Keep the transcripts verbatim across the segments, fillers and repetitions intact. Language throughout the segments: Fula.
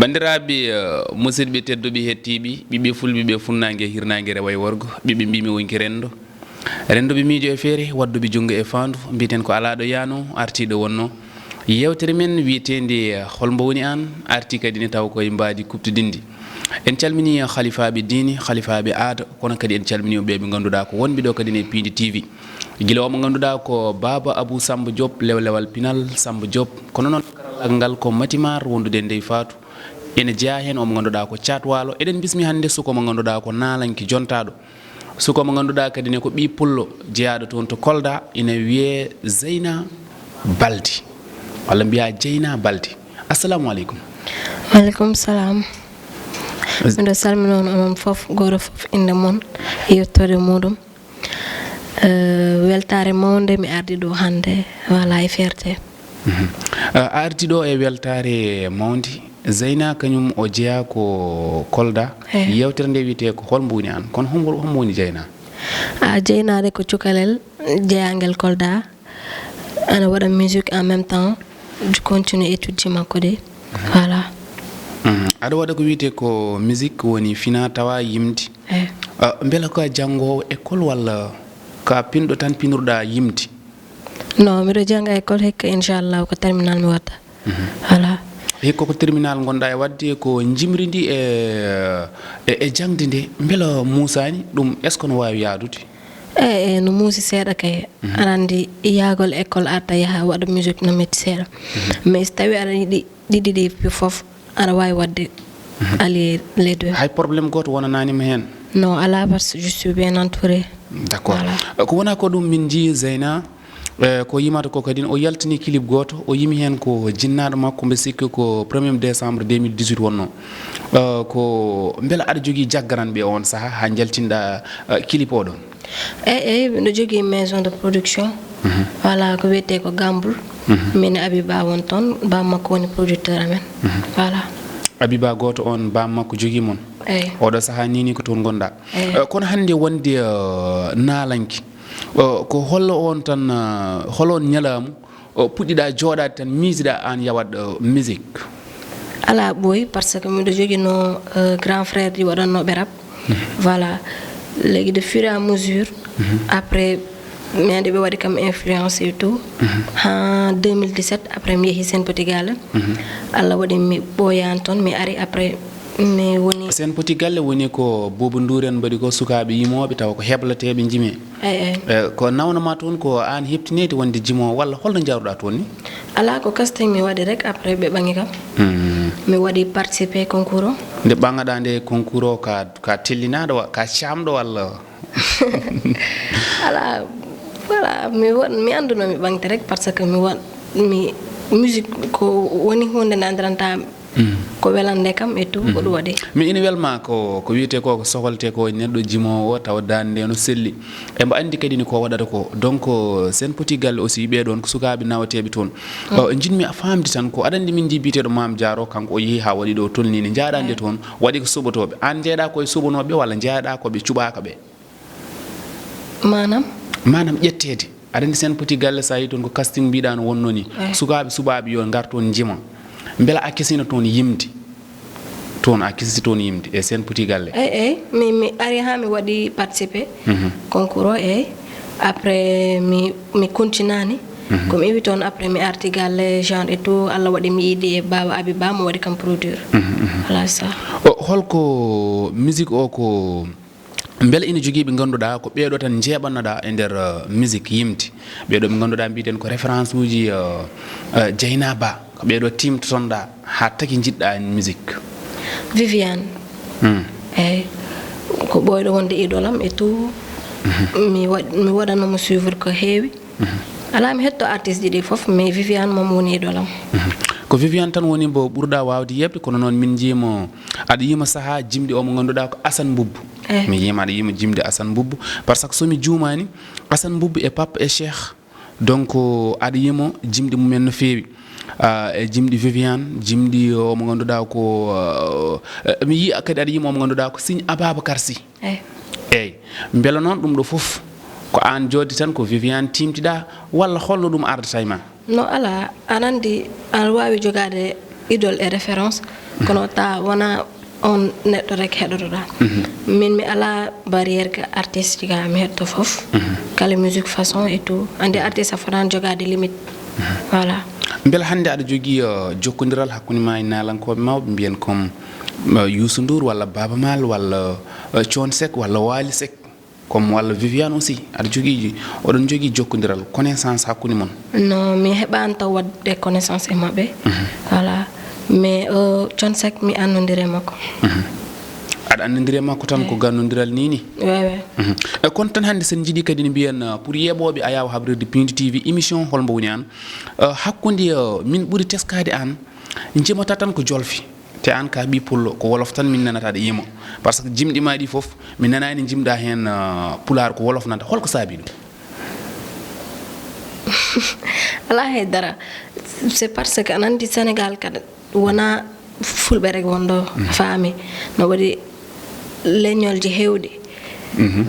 Banndiraaɓe, eh, musidɓe tedduɓe, hettiiɓe, ɓiɓɓe fulɓe, ɓe funnaange, hirnaange, rewo e worgo, ɓiɓɓe mbiimi wonki renndo. Rennduɓe miijo e feere, wadduɓe junngo e faandu, mbiiten ko alaa ɗo yaano, artiiɗo wonno. Yeewtere men wiyeteende, eh, Hol mbo woni aan? Artii kadi ne taw koye mbaadi kuɓtodinndi. En calminii halifaaɓe diine, halifaaɓe aada, kono kadi en calminii ɓe ɓe ngannduɗaa ko wonɓe ɗo kadi ne e Piindi T V. Gila o mo ngannduɗaa ko Baaba Abou Samba Diop, lewlewal pinal Samba Diop. Kono noon karallaagal ngal ko Matimar wondude e Ndey Fatou. Ene jeyaa heen o mo ngannduɗaa ko Caat Waalo. Eɗen bismi hannde suka mo ngannduɗaa ko naalanke jontaaɗo. Suka mo ngannduɗaa kadi ne ko ɓii pullo jeyaaɗo toon to Kolda, ina wiyee Zeyna Balde. Walla mbiyaa Jeyna Balde. Assalamu aleykum. Waaleykum salaam. Miɗo salmina on onon fof, gooto fof innde mum e yettoode muɗum. Eh, weltaare mawnde mi ardi ɗo hannde, voilà, e fierté. Mhm. Eh, a ardi ɗo e weltaare mawnde. Zeyna kañum o jeyaa ko Kolda. Eh. Yeewtere nde wiyetee ko Hol mbo woni aan? Kono hombo, hombo woni Zeyna? A, Zeyna de ko cukalel jeyaangel Kolda. Ana waɗa musique en même temps, continue étude ji makko ɗi. Mhm. Voilà. Mhm. Aɗa waɗa ko wiyetee ko musique, woni fina tawa yimde. Eh. Ah, mbela ko a janngoowo école walla ko a pinɗo tan pinirɗa yimde? Non, miɗo jannga école hikka, inchallah, ko terminal mi watta. Mhm. Voilà. Hikka ko terminal ngonɗa e waɗde, ko jimri ndi e, e, e jaŋde nde, mbela muusaani ɗum, est-ce que no waawi yaadude? Eey, eey, no muusi seeɗa kay. Mhm. Aɗa anndi, yahgol école arta yaha waɗa musique no metti seeɗa. Mhm. Mais so tawii aɗa yiɗi ɗiɗi ɗi fof, aɗa waawi waɗde, mhm, allier les deux. Hay problème gooto wonanaani ma heen? Non, alaa, parce que je suis bien entouré. D'accord. Voilà. Eh, ko wona ko ɗum min njii Zeyna, eh, ko yimata ko kadi, o yaltini clip gooto, o yimi heen ko jinnaaɗo makko, mbe sikki ko premier décembre deux mille dix-huit wonno. Eh, ko mbela aɗa jogii jaggaranɓe on saha haa njaltinɗa, eh, clip o ɗon? Eey, eey, miɗo jogii maison de production. Mhm. Voilà, ko wiyetee ko Gamboul. Mhm. Min e Abiba won toon, baam makko woni producteur amen. Mhm. Voilà. Abiba gooto on, baam makko jogii mon? Eey. Oɗo saha ni, ni ko toon ngonɗa. Eey. Eh, kono hannde wonde, eh, naalanke, eh, ko hollo on tan, eh, hol on ñalaamu, eh, puɗɗiɗa jooɗaade tan miijiɗa aan yawat, eh, musique? Alaa ɓooyi, parce que miɗo joginoo, eh, grand frère ji waɗannooɓe rap. Mhm. Voilà. Léegi de fur et à mesure, mhm, après, mi anndi ɓe waɗi kam influence et tout. Mhm. Haa deux mille dix-sept, après mi yehi Sen Petit Galle. Mhm. Allah waɗi mi ɓooyaani toon, mi ari après mi woni. Sen Petit Galle woni ko Bobo Ndour en mbaɗi ko, sukaaɓe yimooɓe tawa ko heblateeɓe jime. Eey, eey. Eh, ko nawna ma toon ko aan heɓtineede wonde jimoowo walla holno njaruɗa toon ni? Alaa, ko casting mi waɗi rek, après ɓe ɓaŋi kam. Mhm. Mi waɗi participer concours o. Nde ɓaŋaɗa nde concours o, ka, ka tellinaɗo wa-, ka camɗo walla? Alaa, voilà, mi wa-, mi annduno mi ɓaŋte rek, parce que mi wa-, mi, musique ko woni huunde nde anndiranta mi. Mhm. Ko welande kam et tout, ko, mhm, ɗum waɗi. Mais ina welma ko, ko wiyetee ko, ko sohletee ko neɗɗo jimoowo tawa daande nde no selli. Embo anndi kadi ni ko waɗata ko. Donc, Sen Petit Galle aussi, ɓee ɗoon ko sukaaɓe nawateeɓe toon. Mm. O, njiɗmi a faamde tan ko, aɗa anndi min njii biyeteeɗo Maam Jaaro, kanko o yehi haa waɗi ɗo tolnii ni. Njaaɗa nde, mm, toon, waɗi ko suɓotooɓe. Aan njeeɗa koye suɓanooɓe walla njeeɗa ko ɓe cuɓaaka ɓe? Maanaam? Maanaam ƴetteede. Aɗa anndi Sen Petit Galle, so a yii toon ko casting mbiɗa no wonno ni. Eey. Sukaaɓe suɓaaɓe yo ngar toon njima. Mbela a kesino toon yimde? Toon a kesi toon yimde e Sen Petit Galle? Eey, eey. Mi, mi ari haa mi waɗi participer, mhm, concours o, eey. Après, mi, mi continaani. Mhm. Ko mi iwi toon, après mi arti galle, genre et tout. Allah waɗi mi yiidi e Baaba Abiba, mo waɗi kam produire. Mhm, mhm. Voilà ça. O, holko musique o ko Mbele ina jogii ɓe ngannduɗaa ko ɓeeɗo tan njeeɓanoɗaa e nder, eh, musique yimde? Ɓeeɗo ɓe ngannduɗaa mbiɗen ko référence uji, eh, eh, Dieynaba, ko ɓeeɗo tiimtotonɗaa haa tagi njiɗɗaa musique? Viviane. Hmm. Eey, ko ɓooyɗo wonde idole am et tout. Mhm. Mi wa-, mi waɗanoo mo suivre ko heewi. Mhm. Alaa, mi hetto artiste ji ɗi fof, mais Viviane moom woni idole am. Mhm. Ko Viviane tan woni mbo ɓurɗaa waawde yeeɓde, kono noon min njiimo, aɗa yiima sahaa jimɗi o mo ngannduɗaa ko Assane Mboup. Eh. Mi yiima aɗa yiima jimɗi Assane Mboup, parce que so mi juumaani, Assane Mboup e Papa e Cheikh, donc, aɗa yiimo jimɗi mumen no feewi. Ah, e jimɗi Viviane, jimɗi o mo ngannduɗaa ko, ah, eh, mi yii kadi aɗa yiima o mo ngannduɗaa ko Signe Ababacar Sy. Eey. Eey. Mbela noon ɗum ɗo fof ko aan jooɗdi tan, ko Viviane tiimtiɗaa, walla holno ɗum ardata e ma? No, alaa, aɗa anndi, aɗa waawi jogaade idole e référence, Kono ta wona on neɗɗo rek heɗotoɗa. Min mi ala barrière ka artiste ji, ka mi heɗoto fof. Kala musique façon et tout, andi artiste a fotani jogade limite. Voilà. Mbela hannde aɗa jogii uh, jokkondiral hakkunde ma e naalankooɓe mawɓe mbiyen comme uh, Youssou Ndour walla Baaba Maal walla uh, Thione Seck walla Waly Seck, comme walla Viviane aussi, aɗa jogii oɗon jogii jokkondiral, connaissance hakkunde mon? Non, mi heɓaani taw waɗde connaissance e maɓɓe. Voilà. Mais uh, Thione Seck mi anndondire makko. Aɗa anndondire makko tan ko gannondiral ni ni? Wewe. E kono tan hannde sen njiɗi kadi ne mbiyen uh, pour yeɓooɓe Ayaawo Habrirde Pindi T V émission holmbo woni aan uh, hakkunde uh, min ɓuri teskaade aan, njimata tan ko jolfi. Te aan ka ɓi pullo, ko wolof tan min nanata aɗa yima. Par ce que jimɗi ma ɗi fof mi nanani jimɗa heen uh, pulaar, ko wolof nanta. Holko saabi ɗum? Ala hay dara. C'est parce que aɗa anndi Sénégal kadi wona fulɓe rek won ɗo. Faami, no waɗi leñolji heewɗi.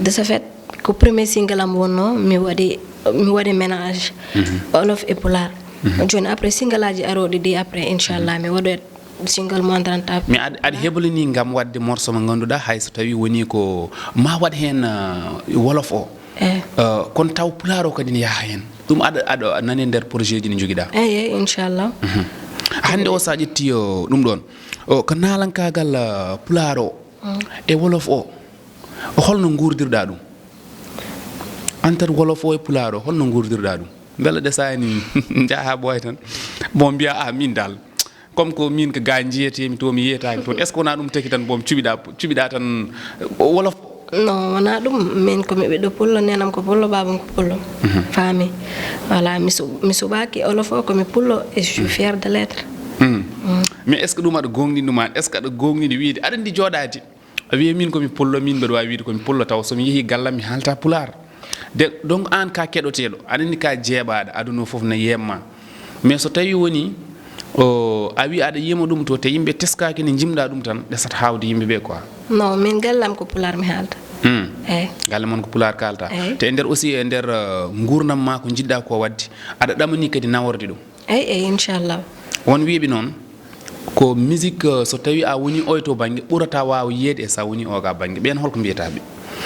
De ce fait, ko premier single am wonno, mi waɗi mi waɗi ménage wolof e pulaar. Jooni après single aji arooɗi ɗi, après inchallah mi waɗoyat single mo andiranta. Mais aɗa aɗa heblini ngam waɗde morceau mo ngannduɗaa hay so tawi woni ko ma waɗ heen uh, wolof o. Eh. Uh, kono taw pulaar o kadi ne yaha heen, ɗum aɗa aɗa nani nder projet ji ne njogiɗa? Eyi, eyi, inchallah. Hannde o sa ƴetti uh, ɗum ɗon, uh, ko naalankaagal uh, pulaar o e wolof o, holno nguurdirɗa ɗum? Entre wolof o e pulaar o, holno nguurdirɗa ɗum? Mbela ɗesani njaha ɓooya tan, bon mbiya a min dal, comme ko min ko ga jiyetemi to, mi yiyetaki toon, est ce que wona ɗum taki tan? Bon cuɓiɗa cuɓiɗa tan wolof? Non, wona ɗum. Min komi ɓiɗɗo pullo, nenam ko pullo, babam ko pullo. Faami. Voilà, mi su- mi suɓaki wolof o, komi pullo et je suis fière de l'être. Mais est ce que ɗum aɗa gongɗini ɗum an? Est ce que aɗa gongɗini wiide, aɗa andi jooɗade a wiya min komi pullo, min mbeɗa wawi wiide komi pullo, taw somi yeehi gallam mi haalta pulaar? De donc an ka keɗoteɗo, aɗa andi ka jeeɓaɗo, aduna o foof ne yeebma. Mais so tawi woni o a wi aɗa yima ɗum to, te yimɓe teskaki ne jimɗa ɗum tan, ɗesat hawde yimɓe ɓe quoi. Non, min gallam ko pulaar mi haalta. Hmm. Eyi. Galle mon ko pulaar kalta. Eyi. Te e nder aussi e nder uh, gurdam ma ko jiɗɗa ko wadde, aɗa ɗamani kadi naworde ɗum? Eyi, eyi, inchallah. Won wiiɓe noon ko musique uh, so tawi a woni oy to bangge ɓurata waaw yeede e sa woni oga bangge, ɓen holko mbiyata ɓe?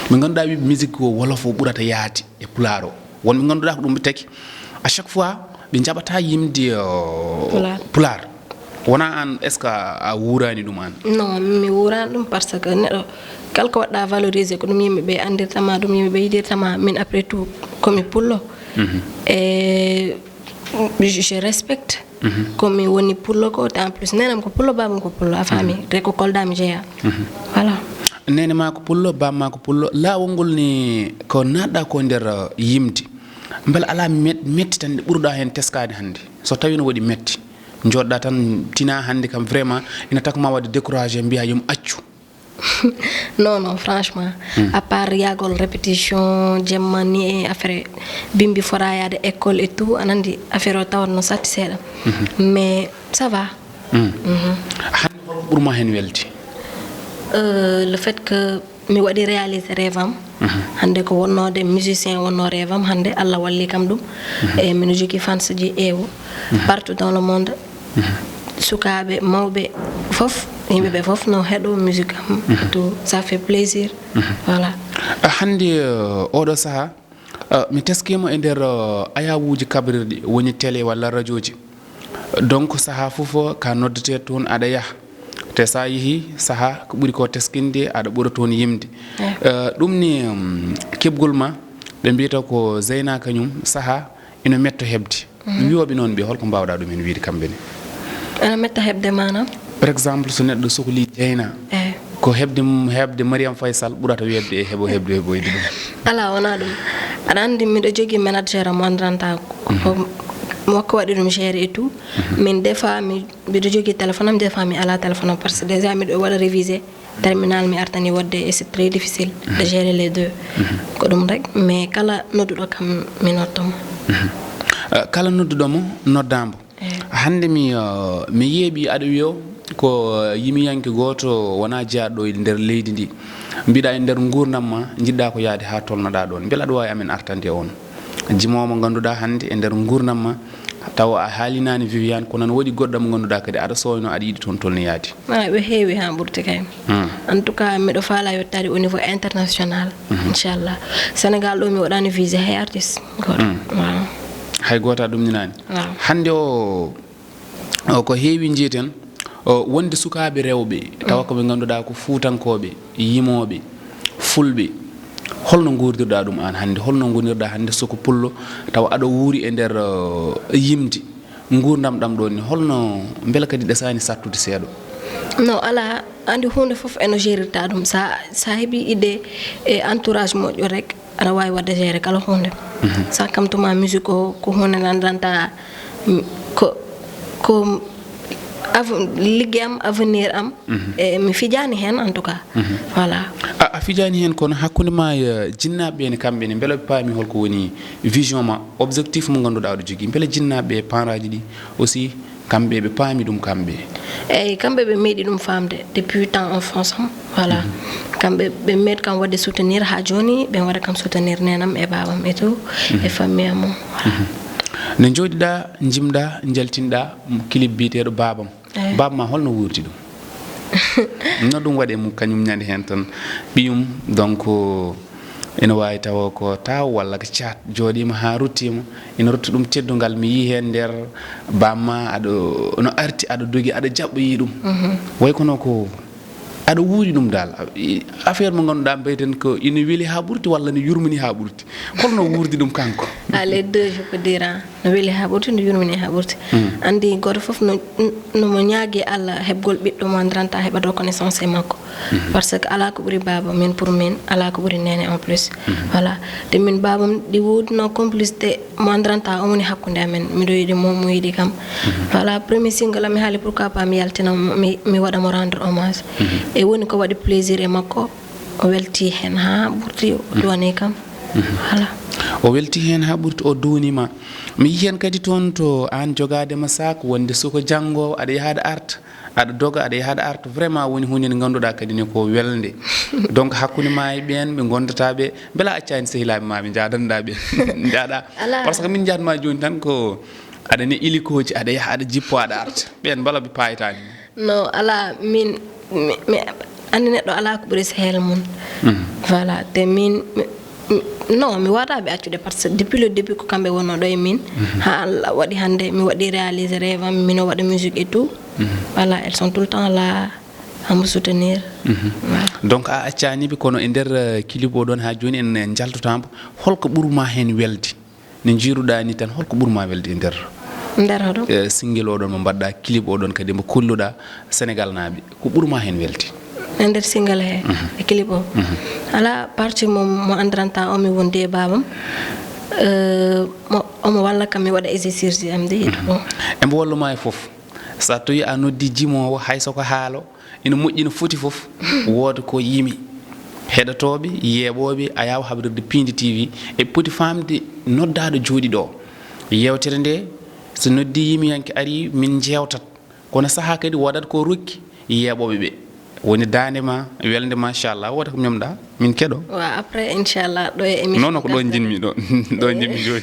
Ɓe ngannduɗa wiiɓe musique ko wolof o ɓurata yaade e pulaar o. Wonɓe ngannduɗa ko ɗum ɓe taki à chaque fois ɓe jaɓata yimde uh, Pulaar. Pulaar. Wona an, est ce que a wuurani ɗum an? Non, mi wuurani ɗum, parce que neɗɗo kala ko waɗɗa valorisé ko ɗum yimɓe ɓe andirtama, ɗum yimɓe ɓe yiɗirtama. Min après tout komi pullo. E je respecte. Komi woni pullo ko, te en plus nenam ko pullo, babam ko pullo, a faami? Te ko Kolda mi jeeya. Voilà. Nene ma ko pullo, bam ma ko pullo. Laawol ngol ni ko naatɗa ko nder uh, yimde, mbela ala met- mettitanɗe ɓurɗa heen teskaade hannde? So tawi no waɗi metti, jooɗɗa tan tina hannde kam vraiment ina takma waɗde découragé, mbiya yomi accu. Non, non, franchement, à part yahgol répétition jemma ni e affaire bimbi fota yaade école et tout, aɗa andi affaire o tawat no satti seeɗa. Mais ça va. Hannde holko ɓurma heen welde? Euh, le fait que mi waɗi réalisé rêve am. Hannde ko wonnode musicien wonno rêve am, hannde Allah walli kam ɗum. E mino jogii fans ji ewo partout dans le monde. Sukaaɓe, mawɓe, fof, yimɓe ɓe fof no heɗo musique am. Tout ça fait plaisir. Voilà. Ah, hannde uh, oɗo saha uh, mi teskima e nder uh, ayawuji kabrirɗi, woni télé walla radioji. Donc saha fof ka noddete toon aɗa yaha, te sa yeehi saha ko ɓuri ko teskinde aɗa ɓura toon yimde. Eh. Uh, ɗum ni um, keɓgol ma, ɓe mbiyata ko Zeyna kañum saha ina metto heɓde. Wiyoɓe noon ɓe, holko mbawɗa ɗum en wiide kamɓe ne? Ena metta heɓde manam? Par exemple, so neɗɗo sohli Zeyna, eh, ko heɓde heɓde Mariam Faysal ɓurata weɓde e heɓo heɓde heɓoyde ɗum? Ala, wona ɗum. Aɗa andi miɗo jogui manager am andiranta ko makko waɗi ɗum géré et tout. Min des fois mi mbiɗo jogui téléphone am, des fois mi ala téléphone am, parce que déjà miɗo waɗa révisé terminal, mi artani waɗde et c'est très difficile de gérer les deux. Ko ɗum rek, mais kala nodduɗo kam mi noddomo. Uh, kala nodduɗomo noddambo. Hannde mi uh, mi yeeɓi aɗa wiyo ko uh, yimiyanke gooto wona jeyaaɗo e nder leydi ndi, mbiɗa e nder nguurndam ma, njiɗɗa ko yahde haa tolnoɗa ɗoon, mbela aɗa waawi amen artande on jimoowo mo ngannduɗaa hannde e nder nguurndam ma Tawa a haalinaani Viviane, kono no waɗi goɗɗo mo ngannduɗaa kadi aɗa sooyno, aɗa yiɗi toon tolni yaade. Ah, ɓe heewi haa ɓurti kay. Hmm. En tout cas, miɗo faalaa yettaade au niveau international. Mhm. Inchallah. Sénégal ɗo, mi waɗaani visé hay artiste. Goɗɗo. Hmm. Waaw. Hay gooto a ɗumninaani. Waaw. Hannde o, o ko heewi njiiten, o, wonde sukaaɓe rewɓe, tawa ko ɓe ngannduɗaa ko fuutankooɓe, yimooɓe, fulɓe. Holno nguurdirɗaa ɗum aan hannde? Holno ngonirɗaa hannde soko pullo, tawa aɗa wuuri e nder, o, yimde? Nguurndam ɗam ɗoon ni, holno, mbela kadi ɗesaani sattude seeɗa? No, alaa, anndi huunde fof eno gerirta ɗum. Sa, sa heɓi idée e entourage moƴƴo rek, aɗa waawi waɗde gérer kala huunde. Mhm. Sa kam tuma musique o, ko huunde nde nganndanta, mm, ko, ko av-, ligge am, avenir am, mhm, e mi fijaani heen en tout cas. Mhm. Voilà. A, a fijaani heen, kono hakkunde ma e, eh, jinnaaɓe ɓe ne, kamɓe ne, mbela ɓe paami holko woni vision ma, objectif mo ngannduɗaa aɗa jogii? Mbela jinnaaɓe e parents ji ɗi aussi, kamɓe ɓe paami ɗum kamɓe? Eyi, kamɓe ɓe meeɗi ɗum faamde depuis temps enfance am, voilà. Mhm. Kamɓe ɓe meeɗi kam waɗde soutenir haa jooni, ɓe waɗa kam soutenir neenam e baabam et tout, mhm, e famille am o, voilà. Mhm. Nde njooɗiɗaa, njimɗaa, njaltinɗaa, m-, clip biyeteeɗo Baabam. Eyi. Baaba ma, holno wuurdi ɗum? No ɗum waɗi e mum, kañum ñande heen tan ɓiyum, donc, ina waawi tawa ko taaw walla ko caat, jooɗiima haa ruttiima, ina rutta ɗum teddungal. Mi yii heen nder baaba ma, aɗa, no arti, aɗa dogi, aɗa jaɓɓoyi ɗum. Mhm. Way kono ko aɗa wuuri ɗum dal. I-, affaire mo ngannduɗaa mbiyeten ko ina weli haa ɓurti walla ne yurmini haa ɓurti? Holno wuurdi ɗum kanko? Ah, les deux, je peux dire, ah. No weli haa ɓurti, no yurmini haa ɓurti. Mm. Anndi gooto fof no, no mo ñaagi Allah heɓgol ɓiɗɗo mo anndiranta heɓa reconnaissance e makko. Mhm. Par ce que alaa ko ɓuri baaba min, pour min, alaa ko ɓuri neene en plus. Mhm. Voilà. Te min baabam ɗi woodino complicité mo anndiranta o woni hakkunde amen. Miɗo yiɗi mo, mo yiɗi kam. Mhm. Voilà, premier single am mi haali pourquoi pas mi yaltina mo, mi, mi waɗa mo rendre hommage. Mhm. E woni ko waɗi plaisir e makko. O welti heen haa ɓurti, o duwanii kam. Mhm. Voilà. O welti heen haa ɓurti, o duwanii ma. Mi yii heen kadi toon to aan jogaade ma saak, wonde suka janngoowo, aɗa yaha aɗa arta, aɗa doga, aɗa yaha aɗa arta. Vraiment woni huunde nde ngannduɗaa kadi ne ko welnde. Donc hakkunde ma e ɓeen ɓe ngondataa ɓe, mbela a accaani sehilaaɓe ma ɓe njaadanɗaa ɓe? Njaaɗa. Alaa. Par ce que min njaadma jooni tan ko aɗa ne ilikooji, aɗa yaha, aɗa jippo, aɗa arta. Ɓeen mbela ɓe paaytaani? No, alaa, min, mi, mi anndi neɗɗo alaa ko ɓuri sehil mum. Mhm. Voilà, te min, mi, mi, non, mi waawata ɓe accude, par ce que depuis le début ko kamɓe wonnoo ɗo e min. Mhm. Haa Allah waɗi hannde mi waɗi réaliser rêve am, mino waɗa musique et tout. Mhm. Voilà, elles sont tout le temps là, haa mo soutenir. Mhm. Voilà. Donc a accaani ɓe, kono e nder, eh, clip o ɗoon haa jooni en, eh, njaltotaamo. Holko ɓurma heen welde? Nde njiiruɗaa ni tan, holko ɓurma welde e nder, nder hoɗo? Eh, single oɗon mo mbaɗɗaa, clip oɗon kadi mo kolluɗaa Sénégal naaɓe? Ko ɓurma heen welde? E nder single he, mhm, e clip o? Mhm. Alaa partie mo, mo anndiranta o mi wondi e baabam. Eh, mo, omo walla kam mi waɗa exercice ji am ɗi. Mhm. Bon. Embo walluma e fof. So a tawi a noddi jimoowo, hay so ko haalo, ina moƴƴi no foti fof, wooda ko yimi. Heɗotooɓe, yeeɓooɓe Ayaawo Habrirde Piindi T V, eɓe poti faamde noddaaɗo jooɗi ɗo. Yeewtere nde, so noddi yimiyanke ari, min njeewtat. Kono sahaa kadi woodat ko rokki yeeɓooɓe ɓe. Woni daande ma, welde, machallah, wooda ko ñomɗa, min keɗo. Wa après, inchallah, ɗo e émission. Non, non, ko ɗo gasde. Jinmi ɗo. Ɗo jinmi jooni.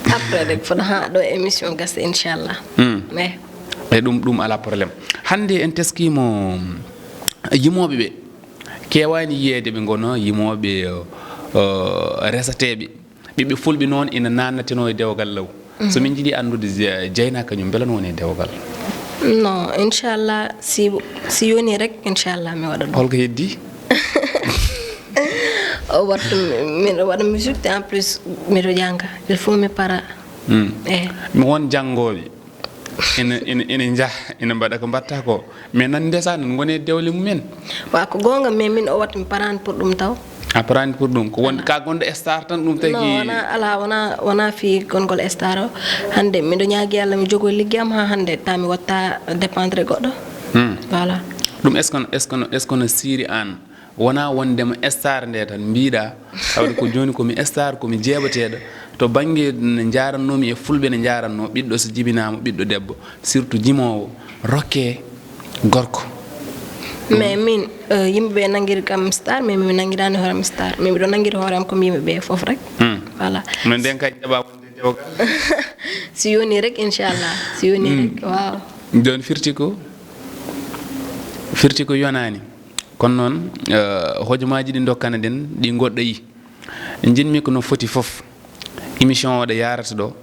Après rek, fof haa ɗo émission gasa, inchallah. Hmm. Eh. E ɗum, ɗum alaa problème. Hannde en teskiima yimooɓe ɓe keewaani yiyeede ɓe ngona yimooɓe, o, o, resateeɓe. Ɓiɓɓe fulɓe noon ina naatnatenoo e dewgal law. Mhm. So min njiɗi anndude Je-, Jeyna kañum, mbela no woni e dewgal? Non, inchallah, si, si yoni rek, inchallah, mi waɗa ɗum. Holko heddi? O wattu mi-, miɗo waɗa musique, te en plus miɗo jannga. Il faut mi para. Hmm. Eh. Mi won janngooɓe. Ina, ina, ina njaha, ina mbaɗa ko mbaɗta ko. Mais nan ndesa, nan ngoni e dewle mumen. Wa ko goonga, mais min o wattu mi paraani pour ɗum taw. A paraani pour ɗum? Ko won, alaa. Ka gonɗo star tan ɗum tagi? Non, wona, alaa, wona, wona fii gongol star o. Hannde miɗo ñaagi Allah mi jogoo ligge am haa hannde, ta mi watta dépendre goɗɗo. Hmm. Voilà. Ɗum est-ce que, est-ce que, est-ce que no siiri aan? Wonaa wondema star nde tan mbiɗa, tawde ko jooni ko mi star, ko mi jeebateeɗo. To bannge nde njaarannoomi e fulɓe nde njaarannoo, ɓiɗɗo so jibinaama, ɓiɗɗo debbo, surtout jimoowo, rokke gorko. Mais min, eh, yimɓe ɓe nanngiri kam star, mais mi nanngiraani hoore am star. Mais miɗo nanngiri hoore am comme yimɓe ɓe fof rek. Hmm. Voilà. Mais nden kay jaɓa wonde Si yoni rek, inchallah. Si yoni rek, waaw. Ɗon firti ko, firti ko yonaani. Kono noon, eh, hojomaaji ɗi ndokkana ɗen, ɗi goɗɗo yi. Njiɗmi ko no foti fof. Émission o ɗo yaarata ɗo,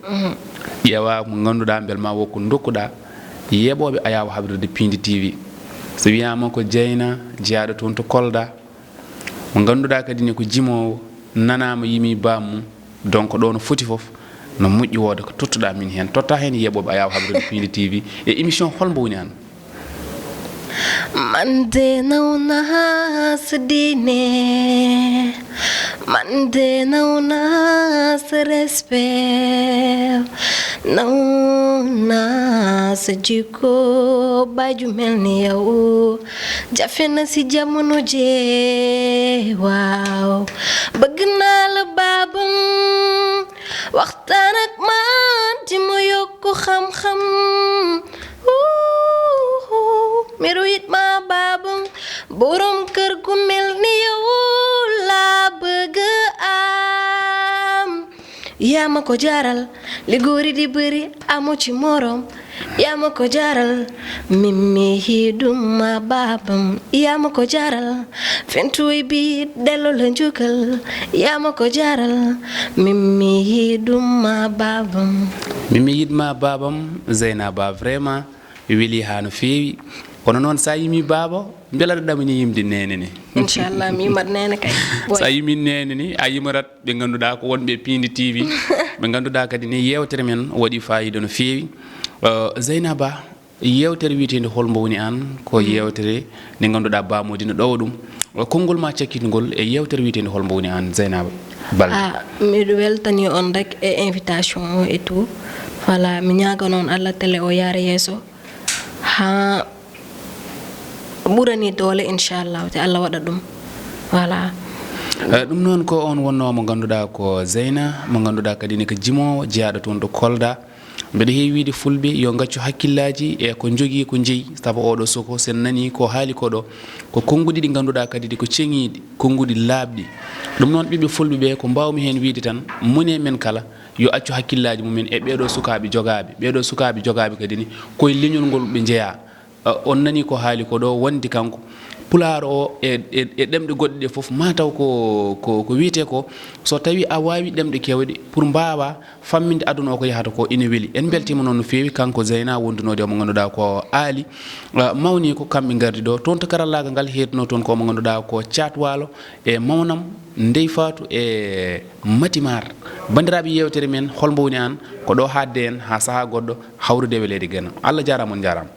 ƴeewa mo ngannduɗaa mbel ma wokko ndokkuɗaa yeɓooɓe Ayaawo Habrirde Piindi T V. So wiyaama ko Jeyna, jeyaaɗo toon to Kolda, mo ngannduɗaa kadi ne ko jimoowo, nanaama yimi baammum, donc ɗo no foti fof, no moƴƴi wooda ko tottuɗaa min heen, totta heen yeɓooɓe Ayaawo Habrirde Piindi T V e émission Hol mbo woni aan? Man de nawna sa diine, man de nawna sa respect, nawna sa jikko, baaju mel ni yow jafe na si jamono jee. Waaw, bëgg naa la baabam, waxtaan ak man di ma yokk xam-xam. Uuhu, mbiru it ma baabam, borom kër gu mel ni yow laa bëgg am. Yaa ma ko jaral, li góori di bëri amu ci morom. Yaa ma ko jaral, mimmi hiduma baabam. Yaa ma ko jaral, fentuy bi delloo la njukkal. Yaa ma ko jaral, mimmi hiduma baabam. Mimmi yiɗma baabam, Zeynaba, vraiment weli haa no feewi. Kono noon, sa yimi baaba, mbela aɗa ɗamini yimde neene ne? Inchallah, mi yimat neene kay. Sa yimi neene ni, a yimarat ɓe ngannduɗaa ko wonɓe Piindi T V, ɓe ngannduɗaa kadi ni yeewtere men waɗi faayiida no feewi. Eh, Zeynaba, yeewtere wiyeteende Hol mbo woni aan, ko yeewtere nde ngannduɗaa baamoodi no ɗowa ɗum. Eh, konngol ma cakkitgol e yeewtere wiyeteende Hol mbo woni aan, Zeynaba Balde? Ah, miɗo weltani on rek e invitation o et tout. Voilà, mi ñaaga noon Allah télé o yaara yeeso haa ɓurani doole, inchallah, te Allah waɗa ɗum. Voilà. Eh, ɗum noon ko on wonnoo mo ngannduɗaa ko Zeyna, mo ngannduɗaa kadi ne ko jimoowo jeyaaɗo toon to Kolda. Mbeɗa heewi wiide fulɓe yo ngaccu hakkillaaji e ko njogii ko njeyi, sabu oɗo soko, sen nanii ko haali ko ɗo, ko konnguɗi ɗi ngannduɗaa kadi ko ceŋiiɗi, konnguɗi laaɓɗi. Ɗum noon ɓiɓɓe fulɓe ɓe, ko mbaawmi heen wiide tan, moni e men kala yo accu hakkillaaji mumen e ɓeeɗo sukaaɓe jogaaɓe. Ɓeeɗo sukaaɓe jogaaɓe kadi ni, koye leñol ngol ɓe njeyaa. Uh, on nanii ko haali ko ɗo, wondi kanko Pulaar o e, e, e ɗemɗe goɗɗe ɗe fof, ma taw ko, ko, ko wiyetee ko, so tawii a waawi ɗemɗe keewɗe pour mbaawa famminde aduna o ko yahata ko, ina weli. En mbeltiima noon no feewi kanko Zeyna wondunoode e mo ngannduɗaa ko Aali, uh, mawni ko kamɓe ngardi ɗo. Toon to karallaagal ngal heedno toon ko mo ngannduɗaa ko Caat Waalo e mawnam Ndey Faatu e Mati Maar. Banndiraaɓe yeewtere men, Hol mbo woni aan, ko ɗo haaɗde en haa sahaa goɗɗo, hawrude e weleede geno. Allah jaaraama, on njaaraama.